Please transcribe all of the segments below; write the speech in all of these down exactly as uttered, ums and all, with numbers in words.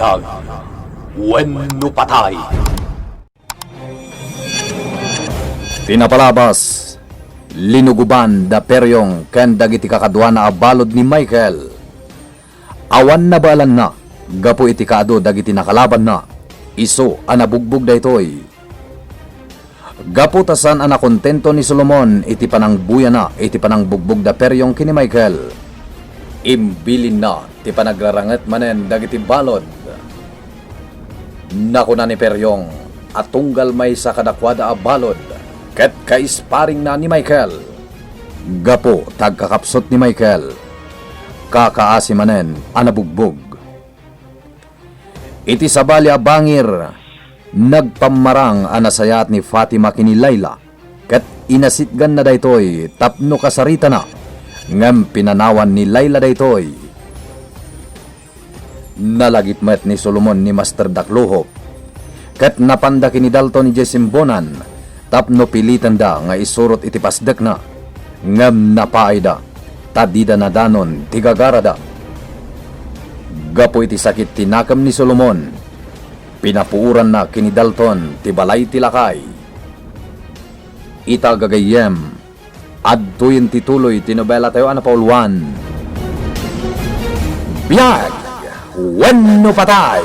Ag, wenno patay. Ti napalabas, linuguban da Periong ken dagiti kakaduana a balud ni Michael. Awan nabaelanna gapu iti kaadu dagiti nakalabanna. Isu a nabugbog daytoy. Gapu ta saan a nakontento ni Solomon iti panangbuyana iti panangbugbog da Periong ken ni Michael, imbilinna ti panagraranget manen dagiti balud. Nakuna ni Periong a tunggal maysa kadakuada a balud ket kaisparingna ni Michael. Gapu ta agkakapsut ni Michael, kakaasi manen a nabugbog. Iti sabali a bangir, nagpammarang a nasayaat ni Fatima ken ni Laila, ket inasitganna daytoy tapno kasaritana, ngem pinanawan ni Laila daytoy. Nalagip met ni Solomon ni Master Dakluhop, ket napanda ken ni Dalton idiay simbonan tapno pilitenda nga isurot iti pasdekna, ngem napaayda ta dida nadanon ti gagarada. Gapu iti sakit ti nakem ni Solomon, pinapuoranna ken ni Dalton ti balay ti lakay. Ita gagayyem, adtoyen ti tuloy ti nobelatayo a napauluan, Biag wenno Patay!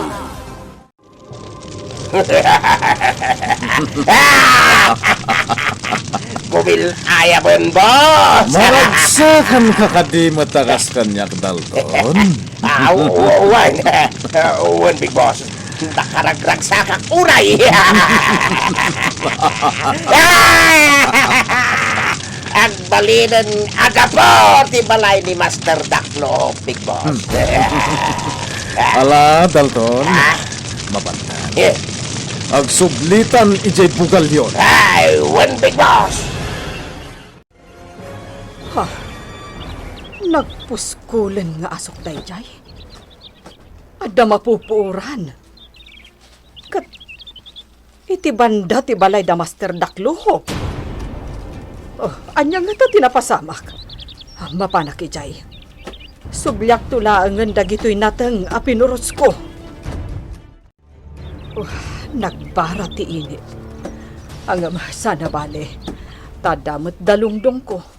Kubil aya ben, boss! Maragsakanka kadi met a kas kaniak, Dalton? Ah, w-, w-, wen. Ah, wen, Big Boss. Nakaragragsakak unay. Agbalinen a gapu ti balay ni Master Daklo, Big Boss. Ala, Dalton. Ah? Mabantag. Eh. Agsublitan idiay bugalyon. Ay, wen, Big Boss. Ha? Nagpuskulen nga asok daydiay? Adda mapupuoran. Ket iti banda ti balay da Master Dakluhop. Oh, ania ngata ti napasamak? Ah, mapanak idiay. Subliakto laengen dagitoy nateng a pinurosko. Oh, nagbara ti init. Ngem saan a bale, ta adda met dalungdongko.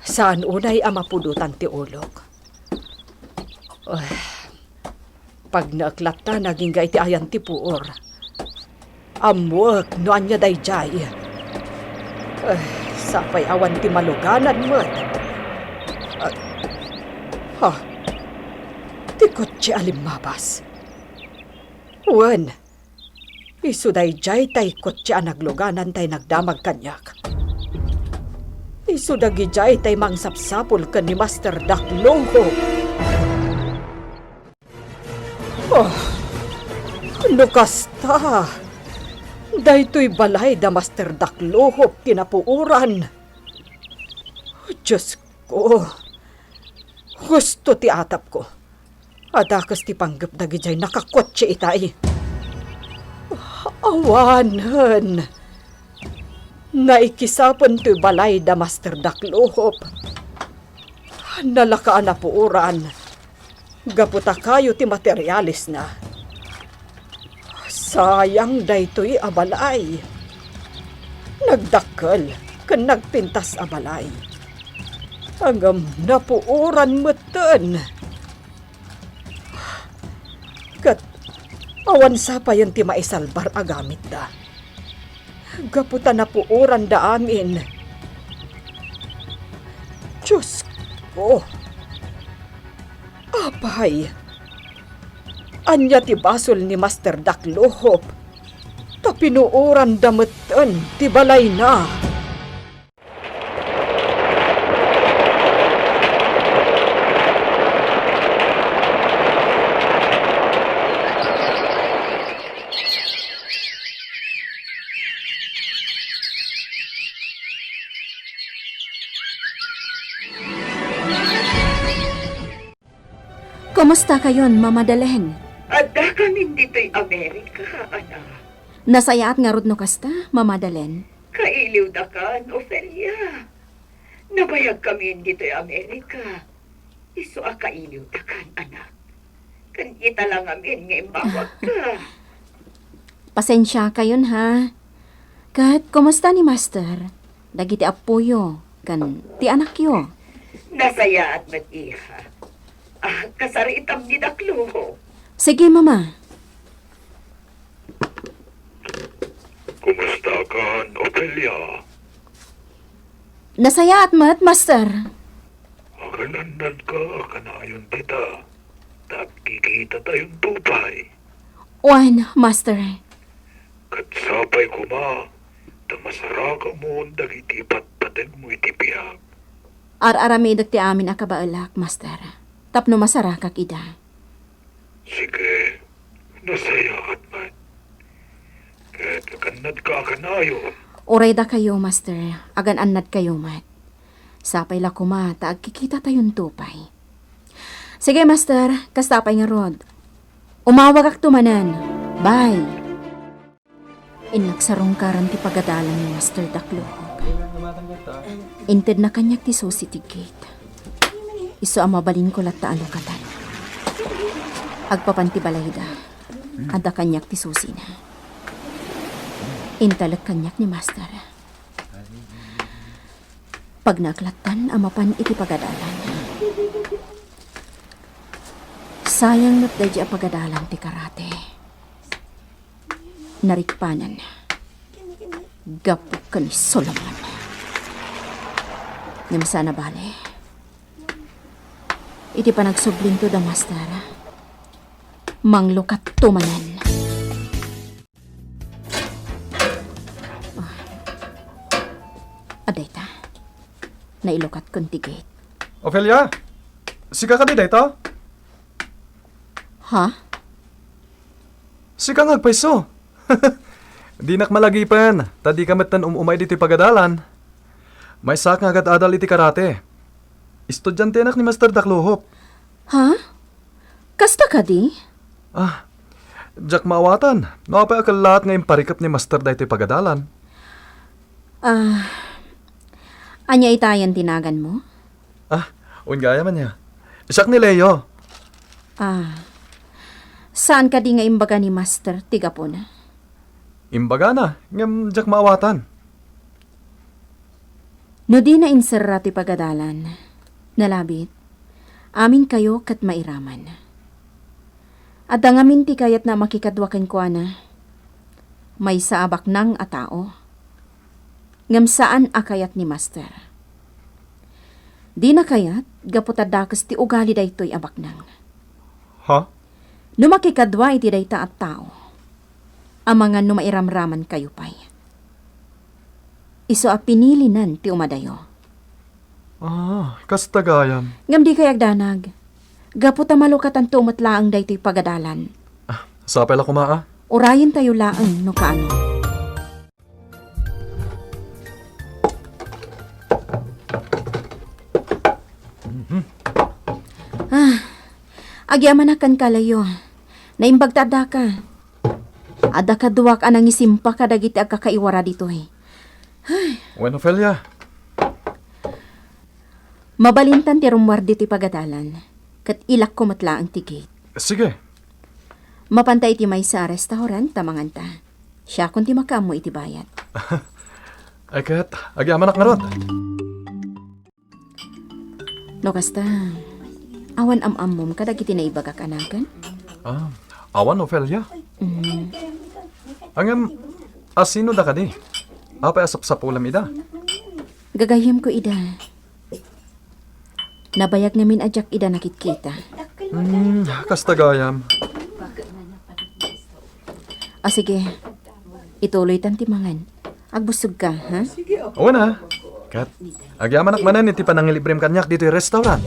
Saan unay a mapudotan ti ulok. Ah, pagnaek latta nagingga iti ayan ti puor. Ammoek no ania daydiay. Ah, sapay awan ti maluganan met. Ah, ha? Ti kotse a limmabas. Wen, isu daydiay tay kotse a nagluganan tay nagdamag kaniak. Isu dagidiay tay mangsapsapul ken ni Master Dakloho. Oh, no kasta, daytoy balay da Master Daklohop ti napuoran. Diosko, husto ti atapko. Adakes ti panggep dagidiay nakakotse itay. Awanen. Naikisapen toy balay da Master Daklohop. Nalaka a napuoran. Gapu ta kayo ti materialesna. Sayang daytoy a balay. Nagdakkel ken nagpintas a balay. Ngem napuoran metten. Ket awan sapayen ti maisalbar a gamitda. Gapu ta napuoranda amin. Diosko! Apay, ania ti basol ni Master Daklohop ta pinuoranda metten ti balayna? Kumusta kayon, Mama Dalen? Addakamin ditoy Amerika, anak. Nasayaat ngarud no kasta, Mama Dalen. Kailiwdakan, Ofelia. Nabayagkamin ditoy Amerika. Isu a kailiwdakan, anak. ken ita la ngamin nga immawagka. Pasensiakayon, ha? Ket kumusta ni Master, dagiti appoyo, ken ti anakyo? Nasayaat met, iha. Ah, kasaritam ni Dakluho. Sige, Mama. Kumusta kan, Ofelia? Nasayaat met, Master. Agan-annadka a kanayon dita, ta agkikitatayon pay. Wen, Master. Ket sapay koma, ta masarakamon dagiti patpategmo iti biag. Ar-aramidek ti amin a kabaelak, Master, tapno masarakak ida. Sige, nasayaat met. Ket agan-annadka a kanayon. Uray dakayo, Master, agan-annadkayo met. Sapay la koma ta agkikitatayon pay. Sige, Master, kasta pay ngarud. Umawagakto manen. Bye. Innak sarungkaran ti pagadalan ni Master Dakluhop. Intedna kaniak ti susi ti gate. Isu a mabalinko latta a lukatan. Agpapan ti balayda, adda kaniak ti susina. Intalek kaniak ni Master. Pagnaak lattan a mapan iti pagadalan. Sayang met daydi a pagadalan ti karate. Narikpanan. Gapu ken ni Solomon. Ngem saan a bale. Iti panagsublinto da Master, manglukatto manen. Ah. Adda ita. Nailukatkon ti gate. Ofelia? Sika kadi dayta? Ha? Sika nga agpayso. Dinak malagipen, ta dika metten um-umay ditoy pagadalan. Maysaak nga agad-adal iti karate. Estudiantenak ni Master Dakluhop. Ha? Kasta kadi? Ah, diak maawatan. No apay a kellaat nga imparikep ni Master daytoy pagadalan. Ah, ania itayen ti naganmo? Ah, wen gayam ania. Siak ni Leo. Ah, saan kadi nga imbaga ni Master ti gapuna? Imbagana, ngem diak maawatan. No dina inserra ti pagadalan, nalabit, aminkayo ket mairaman. Adda ngamin ti kayatna a makikadua kenkuana. Maysa a baknang a tao. Ngem saan a kayat ni Master. Dina kayat gapu ta dakes ti ugali daytoy a baknang. Ha? No makikadua iti dayta a tao, amangan no mairamramankayo pay. Isu a pinilinen ti umadayo. Ah, kasta gayam. Ngem dikay agdanag. Gapu ta malukatanto met laeng daytoy pagadalan. Ah, sapay la koma, ah. Urayentayo laeng no kaano. Mhm. Ah, agyamanak kenka, Leo. Naimbag ta addaka. Adda kaduak a nangisimpa kadagiti agkakaiwara ditoy. Ay. Wen, Ofelia. Mabalintan ti rummuar ditoy pagadalan, ket ilakko met laeng ti gate. Sige. Mapanta iti maysa a restaurant ta manganta. Siakon ti makaammo iti bayad. Ay, ket, agyamanak ngarud. No kasta, awan am-ammom kadagiti naibagak a nagan? Ah, awan, Ofelia. Mm. Ngem, asino da kadi? Apay a sapsapulam ida? Gagayyemko ida. Nabayag ngamin a diak ida nakitkita. Hmm, kasta gayam. A, sige. Ituloytan ti mangan. Agbusogka, ha? Wen a. Ket, agyamanak manen iti panangilibrem kaniak ditoy restaurant.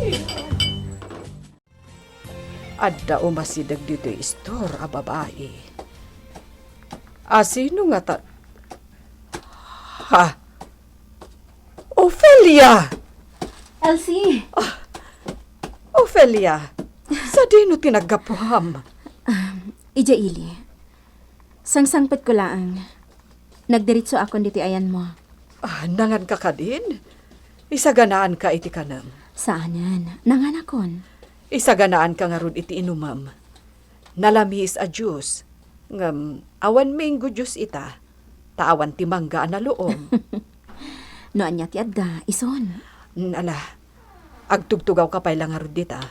Adda umasideg ditoy istor a babai. Asino ngata? Ha? Ofelia! Elsie! Ah, Ofelia, sadino ti naggapuam? Ah, idiay ili. Sangsangpetko laeng. Nagdiritsoakon ditoy ayanmo. Ah, nanganka kadin? Isaganaanka iti kanem? Saanen. Nanganakon. Isaganaanka ngarud iti inumem. nalamiis a juice. Ngem awan mango juice ita, ta awan ti mangga a naluom. No ania ti adda, ison? Mm, ala, agtugtugawka pay la ngarud dita.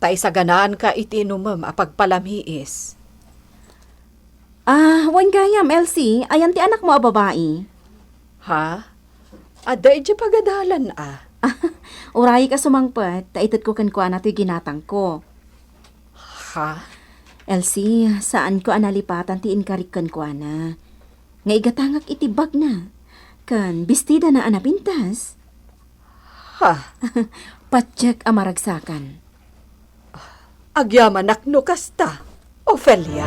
Ta isaganaanka iti inumem a pagpalamiis. Ah, wen gayam, Elsie, ayan ti anakmo a babai? Ha? Adda idiay pagadalan, a. Urayek a sumangpet, ta itedko kenkuana toy ginatangko. Ha? Elsie, saanko a nalipatan ti inkarik kenkuana. Nga igatangak iti bagna, ken bestidana a napintas. Ha? Patiek a maragsakan. Agyamanak no kasta, Ofelia.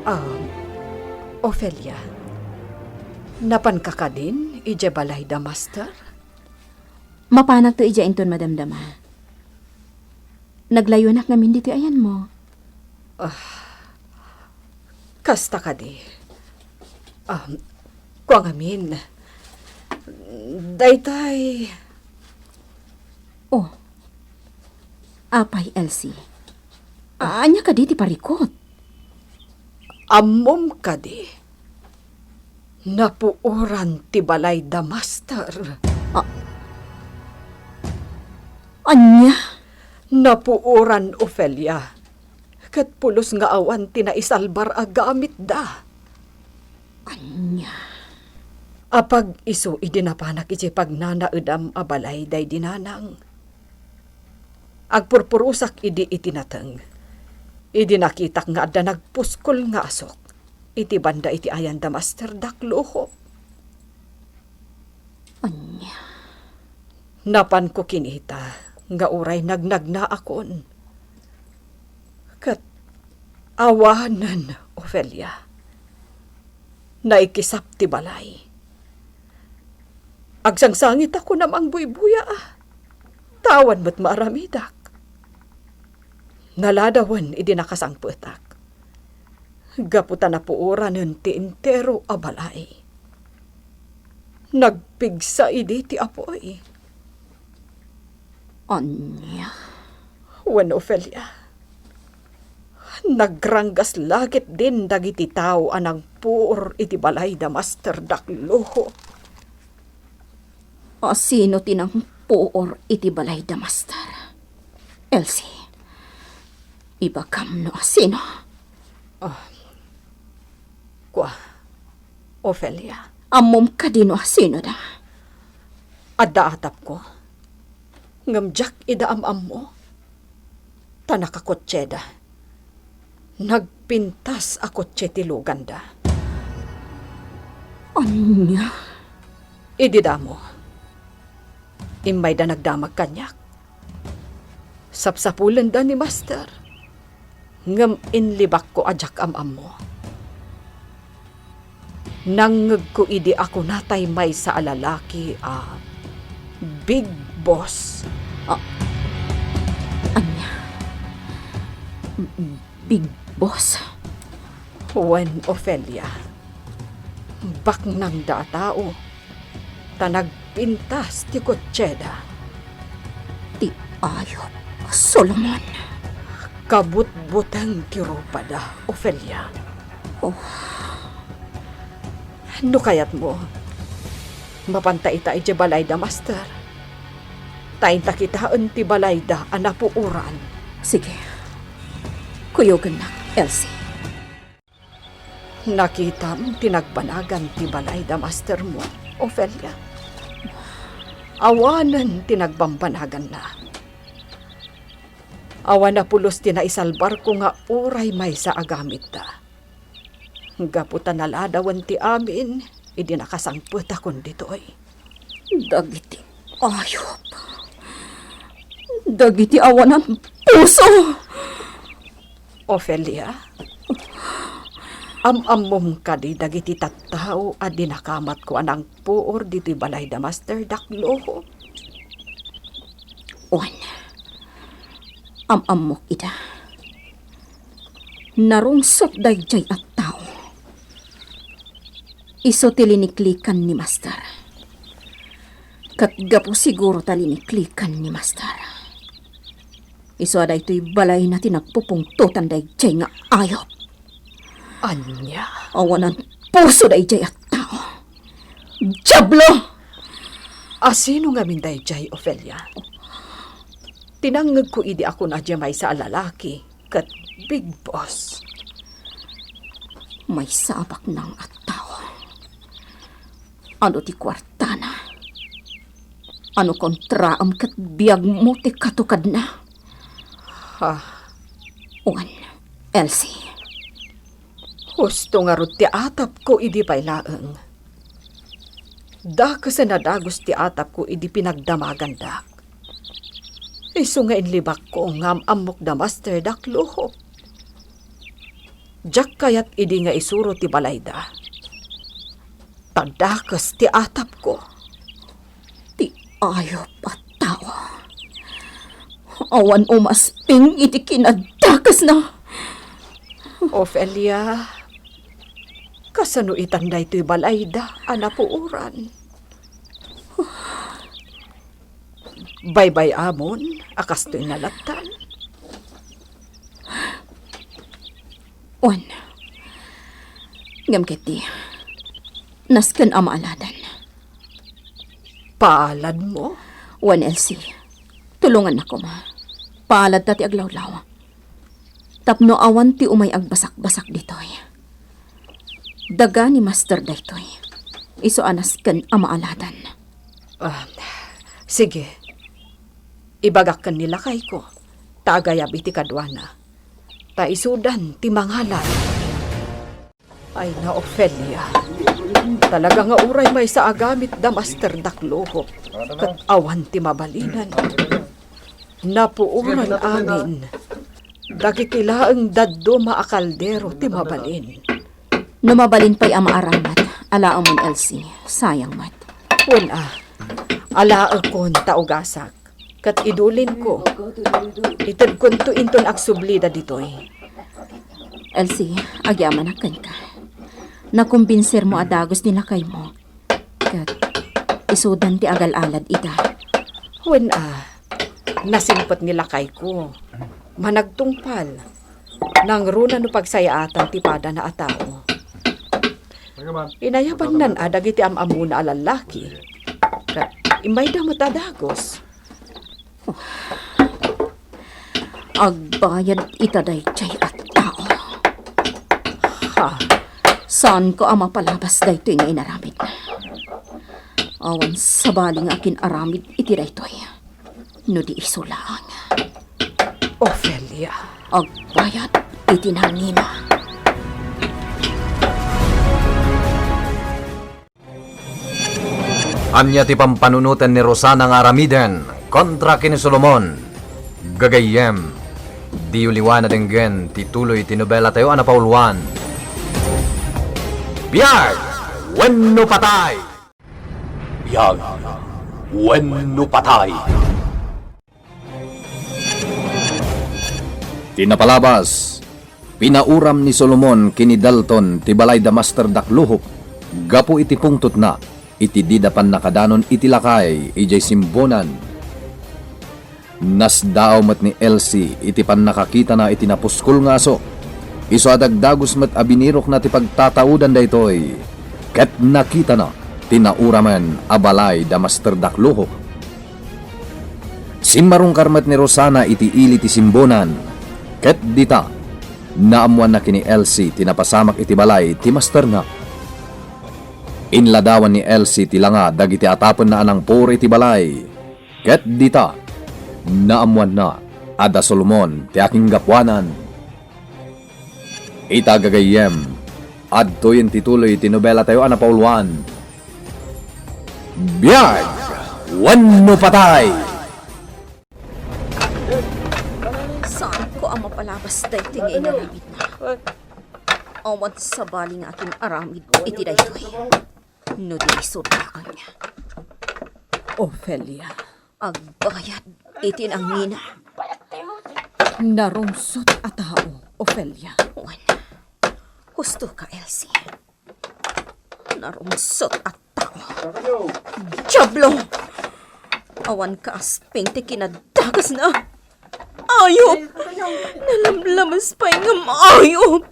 Ah, Ofelia, napanka kadin idiay balay da Master? Mapanakto idiay inton madamdama. Naglayonak ngamin ditoy ayanmo. Ah, kasta kadi. Ah, kua ngamin. Daytay. Oh. Apay, Elsie? Ah. Ania kadi ti parikut? Ammom kadi? Napuoran ti balay da Master. Ah. Ania? Napuoran, Ofelia. Ket pulos nga awan ti naisalbar a gamitda. Ania? Apag-isu idi napanak idiay pagnanaedam a balay daydi nanang. Agpurpurusak idi iti nateng. Idi nakitak nga adda nagpuskol nga asok iti banda iti ayan da Master Dakluho. Ania? Napanko kinita nga uray nagnagnaakon. Ket awanen, Ofelia. Naikisap ti balay. Agsangsangitak kunam a buybuya, a. Ta awan met maaramidak. Naladawen idi nakasangpetak. Gapu ta napuoranen ti entero a balay. Nagpigsa idi ti apuy. Ania? Wen, Ofelia. Nagranggas la ketdin dagiti tao a nangpuor iti balay da Master Dakluho. A sino ti nangpuor iti balay da Master? Elsie, ibagam no a sino? Ah, kua, Ofelia. Ammom kadi no a sinoda? Adda atapko. Ngem diak ida am-ammo. Ta nakakotseda. Nagpintas a kotse ti luganda. Ania? Idi damo, immayda nagdamag kaniak. Sapsapulenda ni Master. Ngem inlibakko a diak am-ammo. Nangngegko idi a kunatay maysa a lalaki a Big Boss. A-, ania? Big Boss? Wen, Ofelia. Baknangda a tao. Ta nagpintas ti kotseda. Ti ayup, Solomon. Kabutbuteng ti rupada, Ofelia. Oh. No kayatmo, mapanta ita idiay balay da Master. Ta inta kitaen ti balay da a napuoran. Sige. Kuyogennak, Elsie. Nakitam ti nagbanagan ti balay da mastermo, Ofelia. Awanen ti nagbambanaganna. Awan a pulos ti naisalbarko nga uray maysa a gamitda. Gapu ta naladawen ti amin idi nakasangpetakon ditoy. Dagiti ayup. Dagiti awanan puso. Ofelia, am-ammom kadi dagiti tattao a dinakamatko a nangpuor ditoy balay da Master Dakloho? Wen, am-ammok ida. Narungsot daydiay a tao. Isu ti liniklikan ni Master. Ket gapu siguro ta liniklikan ni Master. Isu a daytoy balayna ti nagpupungtotan daydiay nga ayop. Ania? Awanan puso daydiay a tao. Diablo! Asino ngamin daydiay, Ofelia? Tinangngegko idi a kuna diay maysa a lalaki ket Big Boss. Maysa a baknang a tao. Ano ti kuartana? Ano kontraem ket biagmo ti katukadna? Ha? Wen, Elsie. Husto ngarud ti atapko idi pay laeng. Dakesen a dagus ti atapko idi pinagdamagandak. Isu nga inlibakko nga am-ammok da Master Dakluhop. Diak kayat idi nga isuro ti balayda. Ta dakes ti atapko. Ti ayop a tao. Awan umasping iti kinadakesna. Ofelia, kasano itan daytoy balayda a napuoran? Baybay-amon a kastoy nga lattan. Wen, ngem ketdi, nasken a maaladan. Paaladmo? Wen, Elsie, tulongannak koma. Paaladta ti aglawlaw. Tapno awan ti umay agbasakbasak ditoy. Daga ni Master daytoy. Isu a nasken a maaladan. Ah, sige. Ibagak ken ni lakayko, ta agayab iti kaduana. Ta isudan ti mangalad. Ay na, Ofelia. Talaga nga uray maysa a gamit da Master Dakluhop, ket awan ti mabalinan. Napuoran amin. Dagiti laeng dadduma a kaldero ti mabalin. No mabalin pay a maaramat, alaemon, Elsie, sayang met. Wen a, alaekon ta ugasak, ket idulinko. Itedkonto inton agsublida ditoy. Elsie, agyamanak kenka. Nakumbinsermo a dagus ni lakaymo. Ket isudan ti agal-alad ita. Wen a, nasingpet ni lakayko. Managtungpal. Nangruna no pagsayaatan ti padana a tao. Inayabannan a dagiti am-ammona a lallaki. Ket immayda met a dagus. Agbayad ita daydiay a tao. Ha? Saanko a mapalabas daytoy nga inaramidna. Awan sabali nga akin-aramid iti daytoy. No di isu laeng. Ofelia. Agbayad iti nangina. Ania ti pampanunoten ni Rosana nga aramiden kontra ken ni Solomon? Gagayyem, diyo liwa a denggen ti tuloy ti nobelatayo a napauluan, Biag wenno Patay! Biag wenno Patay! Ti napalabas, pinauram ni Solomon ken ni Dalton ti balay da Master Dakluhop gapu iti pungtotna iti dida pannakadanon iti lakay idiay Simbonan. Nasdaaw met ni Elsie iti pannakakitana iti napuskol nga aso. Isu a dagdagus met a binirokna ti pagtataodan daytoy, ket nakitana ti nauramen a balay da Master Dakluhop. Simmarungkar met ni Rosana iti ili ti Simbonan, ket dita, naammoanna ken ni Elsie ti napasamak iti balay ti masterna. Inladawan ni Elsie ti langa dagiti atapenna a nangpuro iti balay, ket dita, naammoanna a da Solomon ti akinggapuanan. Ita gagayyem, adtoyen ti tuloy ti nobelatayo a napauluan, Biag wenno Patay! Saanko a mapalabas daytoy nga inaramidna. Awan sabali nga akin-aramid iti daytoy. No di isu laeng. Ofelia. Agbayad iti nangina. Narungsot a tao, Ofelia. Wen, husto ka, Elsie. Narungsot a tao. Diablo! Awan kaasping ti kinadakesna. Ayup! Nalamlames pay ngem ayup!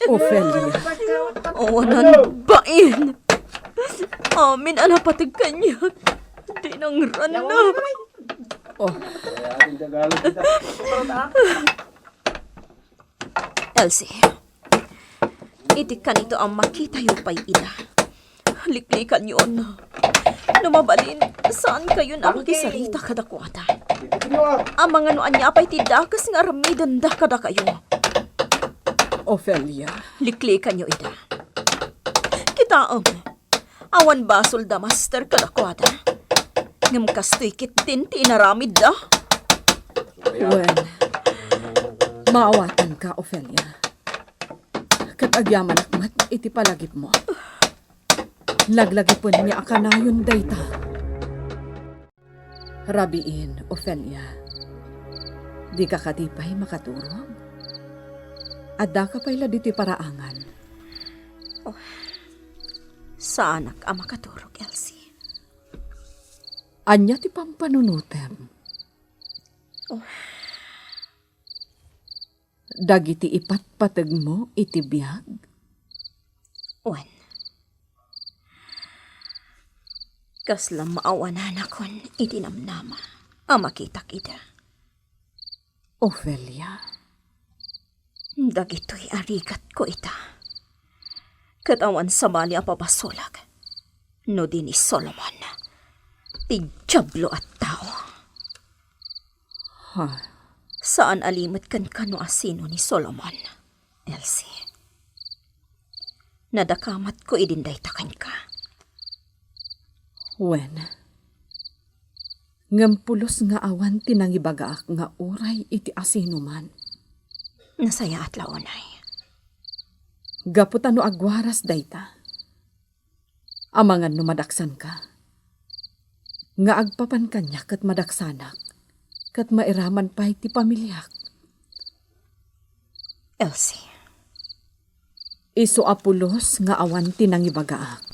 Ofelia. Awanan bain. Amin a napateg kaniak, dinangranna. Oh. Elsie, idi kanito a makitayo pay ida, liklikanyon. No mabalin, saankayon a makisarita kadakuada. Amangan no ania pay ti dakes nga aramidenda kadakayo. Ofelia. Liklikanyo ida. Kitaem, awan basolda, Master, kadakuada. Ngem kastoy ketdin ti inaramidda. Wen, maawatanka, Ofelia. Ket agyamanak met iti palagipmo. Laglagipenmi a kanayon dayta. Rabiin, Ofelia. Dika kadi pay makaturog? Addaka pay la ditoy paraangan? Oh, saanak a makaturog, Elsie. Ania ti pampanunotem? Oh. Dagiti ipatpategmo iti biag? Wen. Kasla maawananakon iti namnama a makitak ida. Ofelia. Dagitoy a rigatko ita. Ket awan sabali a pabasolak no di ni Solomon. Ti Diablo a tao. Ha? Saan a limet kenka no asino ni Solomon, Elsie. Nadakamatko idin dayta kenka. Wen, ngem pulos nga awan ti nangibagaak nga uray iti asinoman. Nasayaat la unay. Gapu ta no agwaras dayta, amangan no madaksanka, nga agpapan kaniak ket madaksanak, ket mairaman pay ti pamiliak. Elsie. Isu a pulos nga awan ti nangibagaak.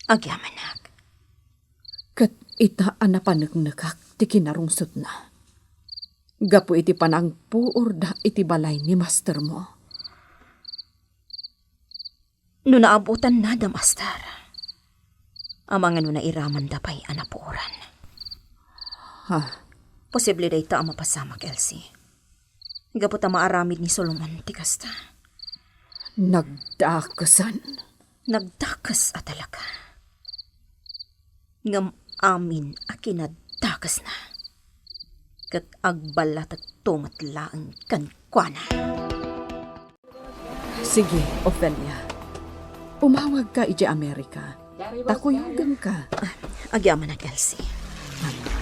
Agyamanak. Ket ita a napaneknekak ti kinarungsotna gapu iti panangpuorda iti balay ni mastermo. No naabutannada, Master, amangan no nairamanda pay a napuoran. Ha? Posible dayta a mapasamak, Elsie. Gapu ta maaramid ni Solomon ti kasta. Nagdakesan. Nagdakes a talaga. Ngem amin a kinadakesna, ket agballatekto met laeng kenkuana. Sige, Ofelia. Umawagka idiay Amerika. Ta kuyogenka. Ah, agyamanak, Elsie.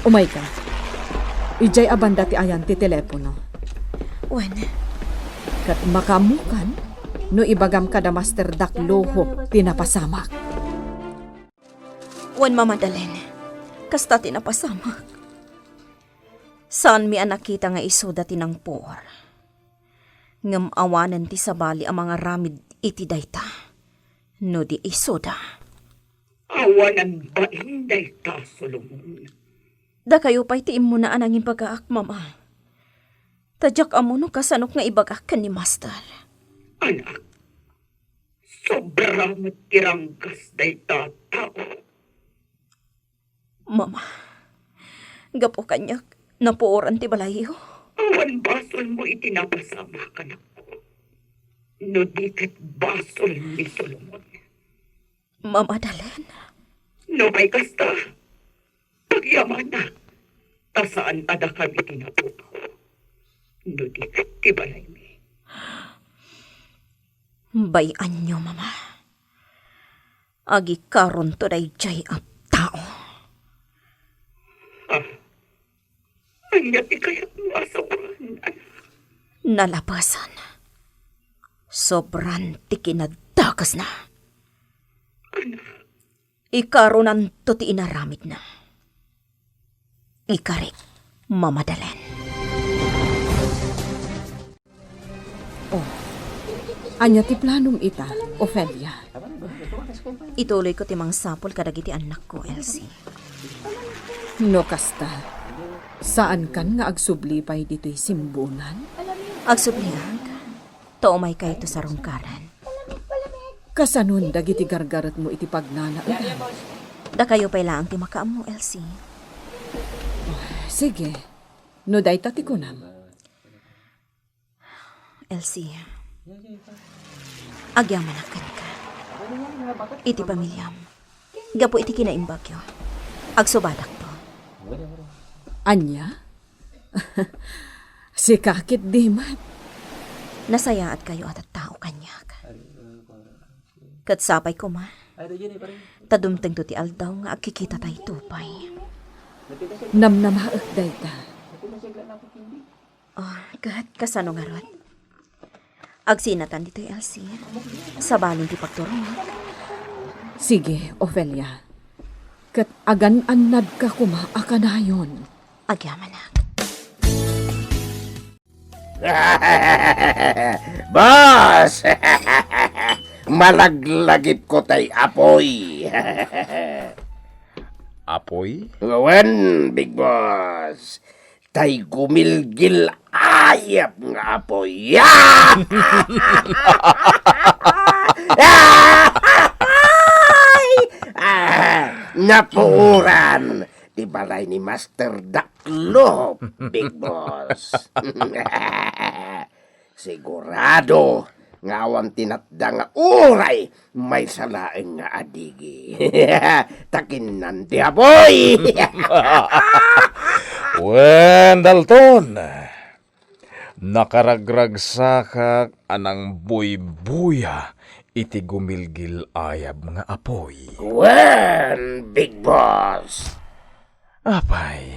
Umayka. Idiay a banda ti ayan ti telepono. Wen. Ket makaammokan no ibagam kada Master Dakluhop ti napasamak. Wen, Mama Dalen. Kasta ti napasamak. Saanmi a nakita nga isuda ti nangpuor. Ngem awanen ti sabali a mangaramid iti dayta no di isuda. Awanen bain dayta, Solomon. Dakayo pay ti immuna a nangimbagaak, Mama. Ta diak ammo no kasanok nga ibagak ken ni Master. Anak, sobra met ti ranggas dayta a tao. Mama, gapu kaniak, napuoran ti balayyo. Awan basolmo iti napasamak, anakko. No di ket basol ni Solomon. Mama Dalen. No kasta, pagyamanak, ta saan a dakami ti napukaw. No di ket ti balaymi. Bay-anyo, Mama. Agikaronto daydiay a tao. Ah, ania ti kayatmo a sawen, anak? Nalabasan. Sobran ti kinadakesna. Anak. Ikaronanto ti inaramidna. Ikarik, Mama Dalen. Oh, ania ti planom ita, Ofelia? Ituloyko ti mangsapul kadagiti annakko, Elsie. No kasta, Saankan nga agsubli pay ditoy simbunan? Agsubliak. Ta umaykayto sarungkaran. Kasanon dagiti gargaretmo iti pagnanaedan? Dakayo pay laeng ti makaammo, Elsie. Sige, no dayta ti kunam. Elsie, agyamanak kenka. Iti pamiliam, gapu iti kinaimbagyo, agsubadakto. Ania? Sika ketdi met. Nasayaatkayo a tattao kaniak. Ket sapay koma ta dumtengto ti aldaw nga agkikitatayto pay. Namnamaek dayta. Oh, ket kasano ngarud? Agsinatan ditoy, Elsie. Sabalen ti pagturong. Sige, Ofelia. Ket agan-annadka koma a kanayon. Agyamanak. Boss! Malaglagipko tay apoy. Apoy? Wen, Big Boss. Tay gumilgil-ayab nga apoy. Ah, napuoran ti balay ni Master Daklo, Big Boss. Sigurado nga awan ti natda nga uray maysa laeng nga adigi. Ta kinnan ti apoy. Wen, Dalton, nakaragragsakak a nangbuybuya iti gumilgil-ayab nga apoy. Wen, Big Boss. Apay,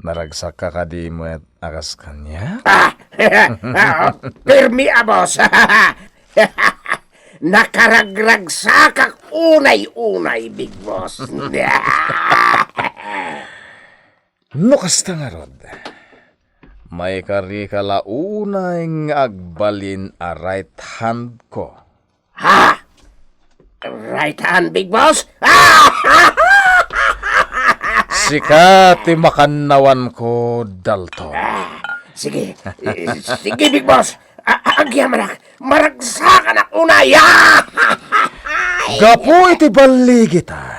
naragsakka kadi met a kas kaniak? Ah! Ah, permi a, boss. Nakaragragsakak unay-unay, Big Boss. No kasta ngarud, maikarika la unay nga agbalin a right hand ko. Ha? Right hand, Big Boss? Sika ti makannawan ko, Dalton. Ah, sige. Eh, sige, Big Boss. A-, agyamanak. Maragsakanak unay. Ah! Gapu iti balligita,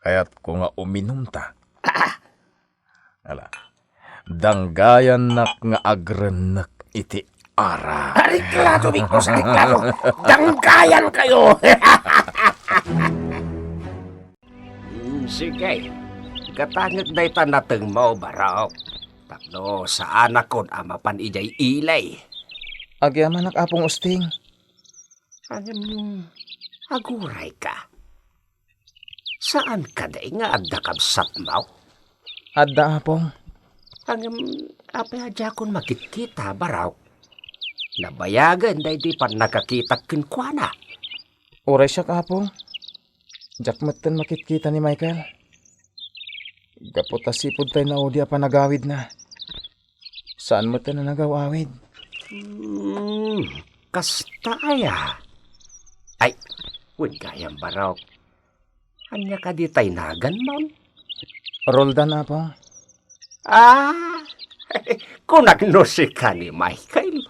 kayatko nga uminumta. Ah! Ala, danggayannak nga agrennek iti ara. Ariklado, Big Boss, ariklado. Danggayankayo. Mm, sige. Gatangek dayta natengmo, Barok. Tapno saanakon a mapan idiay ili. Agyamanak, Apong Usting. Ngem, agurayka. Saan kadi nga adda kabsatmo? Adda, Apong. Ngem, apay a diakon makitkita, Barok? Nabayagen daydi pannakakitak kenkuana. Uray siak, Apong. Diak metten makitkita ni Michael. Gapu ta sipud tay naudi a panagawidna. Saan met a nagaw-awid. Hmm, kasta aya? Ay, wen gayam, Barok. Ania kadi tay naganmon? Roldan, Apo. Ah, kunak no sika ni Michael.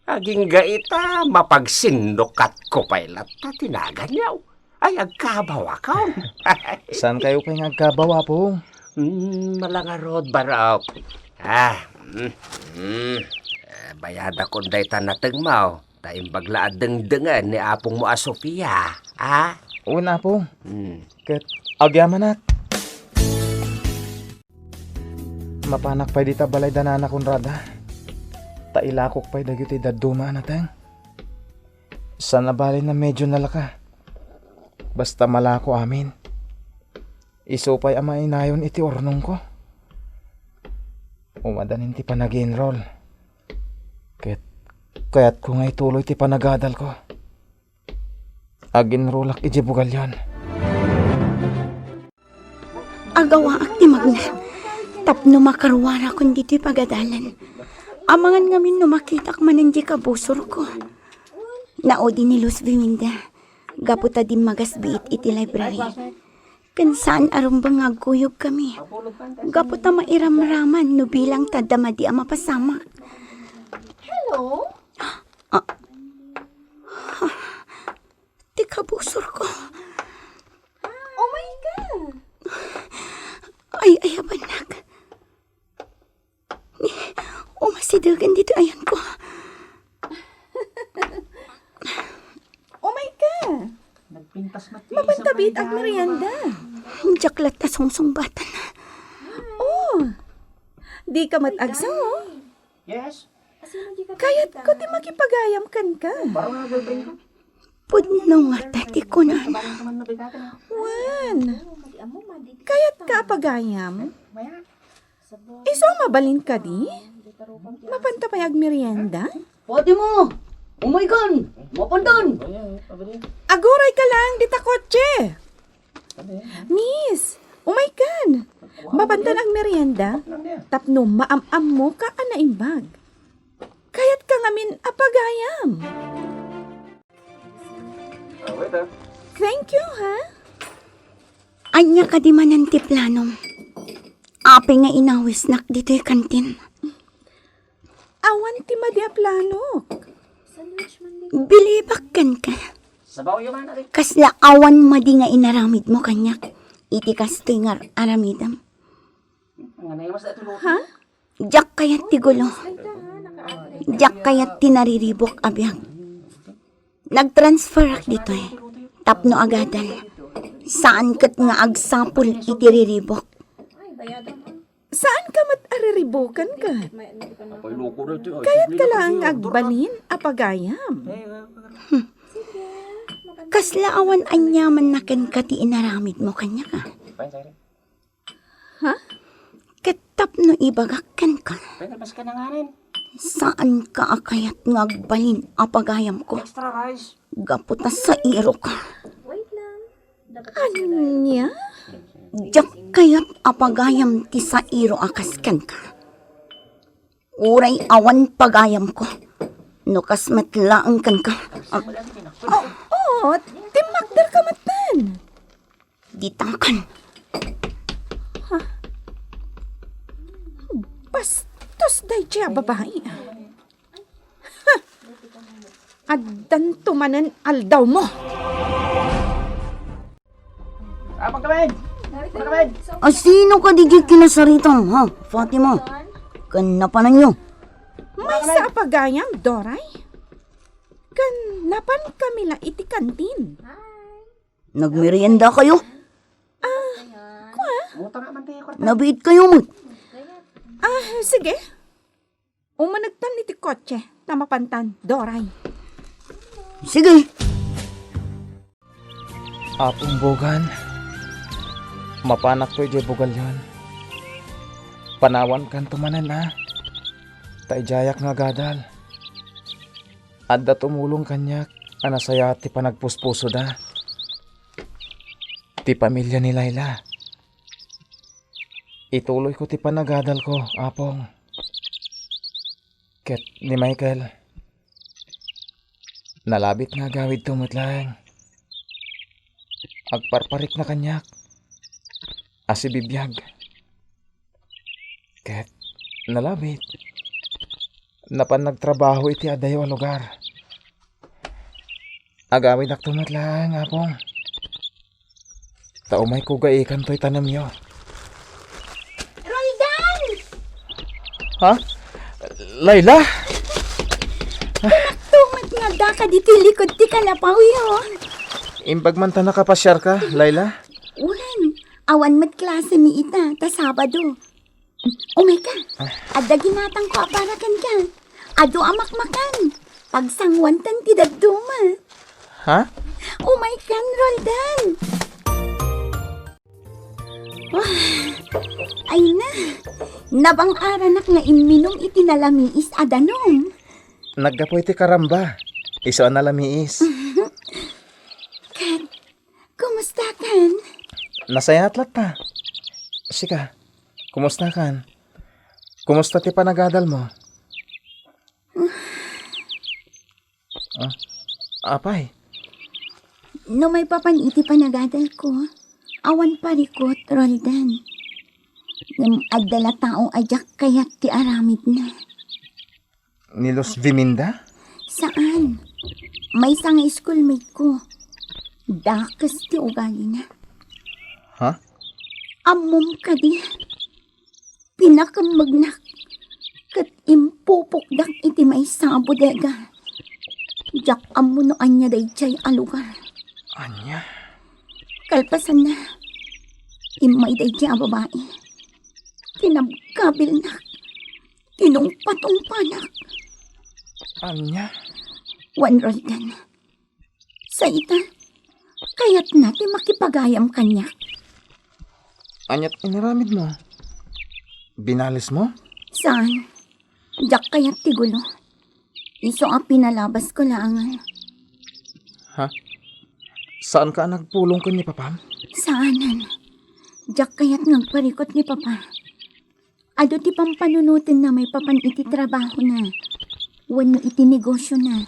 Agingga ita, mapagsindokatko pay latta ti naganyo. Ay, agkabawakon. Saan kayo pay nga agkabaw, Apo? Hmm, malangarod, Barok. Ah, hmm, hmm. Eh, bayadakon dayta natengmo. Ta imbag la a dengdengen ni apongmo a Sofia, ha? Wen, Apo. Hmm. Ket agyamanak. Mapanak pay dita balay da Nana Conrada. Ta ilakok pay dagiti dadduma a nateng. Saan a bale a medyo nalaka. Basta malako amin. Isu pay a mainayon iti urnongko. Umadanin ti panag-enroll. Ket kayatko nga ituloy ti panagadalko. Ag-enrollak idiay bugalyon. Agawaak ti magna tapno makaruarakon ditoy pagadalan. Amangan ngamin no makitak manen diay kabusorko. Naudi ni Luz Viminda gapu ta dimmagas biit iti library. Ken saan a rumbeng nga agkuyogkami. Gapu ta mairamraman no bilang ta adda madi a mapasamak. Hello? Ah. Ti kabusorko. Oh my God! Ay, ayabannak. Umasidegen ditoy ayanko. Oh my God! Mapanta biit agmerienda. Diak latta sungsungbatan. Oh! Dika met agsao? Yes. Kayatko ti makipagayam kenka. Pudno ngata ti kunam. Wen, kayatka a pagayam? Isu a mabalin kadi? Mapanta pay agmerienda? Fatima! Umaykan! Mapantan! Agurayka laeng dita kotse! Miss, umaykan! Mapantan agmerienda? Tapno maam-ammoka a naimbag. Kayatka ngamin a pagayam. Thank you, ha? Ania kadi manen ti planom? Apay nga inawisnak ditoy kantin? Awan ti madi a planok. Bilibak kenka. Kasla awan madi nga inaramidmo kaniak iti kastoy nga aramidem. Ha? Diak kayat ti gulo. Diak kayat ti nariribuk a biag. Nagtransferak ditoy tapno agadal. Saan ket nga agsapul iti riribuk. Saanka met a riribuken ket? Kayatka laeng nga agbalin a pagayam. Kasla awan aniamanna kenka ti inaramidmo kaniak, a? Ha? Ket tapno ibagak kenka, saanka a kayat nga agbalin a pagayamko? Gapu ta sairoka. Ania? Diak kayat a pagayam ti sairo a kas kenka. Uray awan pagayamko no kas met laeng kenka. Ah, oo, timmakderka metten. Ditakan. Ha? Bastos daydiay a babai. Ha! Addanto manen aldawmo. Ah, pagkabid! Pagkabid! A sino kadi diay kinasaritam, ha, Fatima? Ken napananyo? Maysa a pagayam, Doray. Ken napankami la iti kantin. Nagmerienda kayo? Ah, kua? Nabiit kayo met. Ah, sige. Umanegtan iti kotse, ta mapantan, Doray. Sige. Apong Bogan, mapanakto idiay bugalyon. Panawankanto manen, a. Ta idiayak nga agadal. Adda tumulong kaniak a nasayaat ti panagpuspusoda. Ti pamilia ni Laila. Ituloyko ti panagadalko, Apong. Ket ni Michael, nalabit nga agawidto met laeng. Agparparikna kaniak a sibibiag. Ket nalabit, napan nagtrabaho iti adayo a lugar. Agawidakto met laeng, Apong. Ta umayko gaikan toy tanemyo. Roldan! Ha? Laila? Tunget nga daka ditoy likod ti kalapawyo. Imbag man ta nakapasiarka, Laila? Wen, awan met klasemi ita, ta Sabado. Umayka. Adda ginatangko a para kenka. Adu a makmakan. Pagsanguantan ti dadduma. Ha? Umaykan, Roldan. Ah, ay na. Nabang-aranak nga imminum iti nalamiis a danum. Naggapu iti karamba. Isu a nalamiis. Ket, kumustakan? Nasayaat latta. Sika, kumustakan? Kumusta ti panagadalmo? Ah, apay? No maipapan iti panagadalko, Awan parikut, Roldan. Ngem adda la tao a diak kayat ti aramidna. Ni Luz Viminda? Saan. Maysa nga schoolmate ko. Dakes ti ugalina. Ha? Ammom kadi? Pinakemmegnak ket impupokdak iti maysa a bodega. Diak ammo no ania daydiay a lugar. Ania? Kalpasanna, immay daydiay a babai. Kinabkabilnak. Tinungpatungpanak. Ania? Wen, Roldan. Sa ita, kayatna ti makipagayam kaniak. Aniat inaramidmo? Binalismo? Saan. Diak kayat ti gulo. Isu a pinalabasko laengen. Ha? Saanka a nagpulong ken ni papam? Saanen. Diak kayat nga agparikut ni papa. Adu ti pampanunotenna maipapan iti trabahona wenno iti negosiona.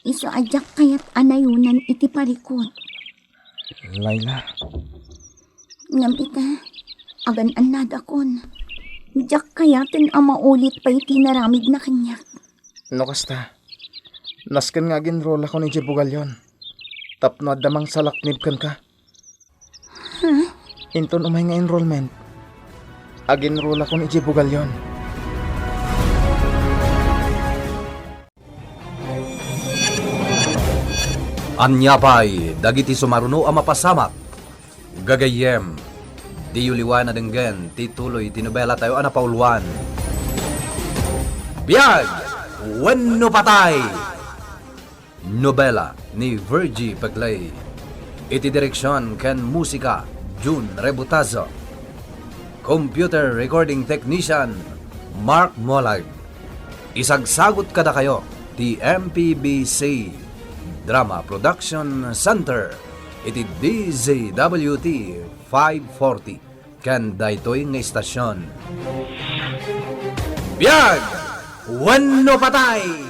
Isu a diak kayat a nayonan iti parikut. Laila. Ngem ita, agan-annadakon. Diak kayaten a maulit pay ti naramidna kaniak. No kasta, nasken nga aginrolakon idiay Bugallon tapno adda mangsalaknib kenka. Ha? Inton umay nga enrollment, aginrolakon idiay Bugallon. Ania pay dagiti sumaruno a mapasamak? Gagayyem, diyo liwan a denggen ti tuloy ti nobelatayo a napauluan, Biag wenno Patay! Nobela ni Virgie Peclay. Iti direksion ken musika, Jun Rebutazo. Computer recording technician, Mark Molag. Isagsagut kadakayo ti M P B C Drama Production Center iti D Z W T five forty ken daytoy nga istasion. Biag wenno patay!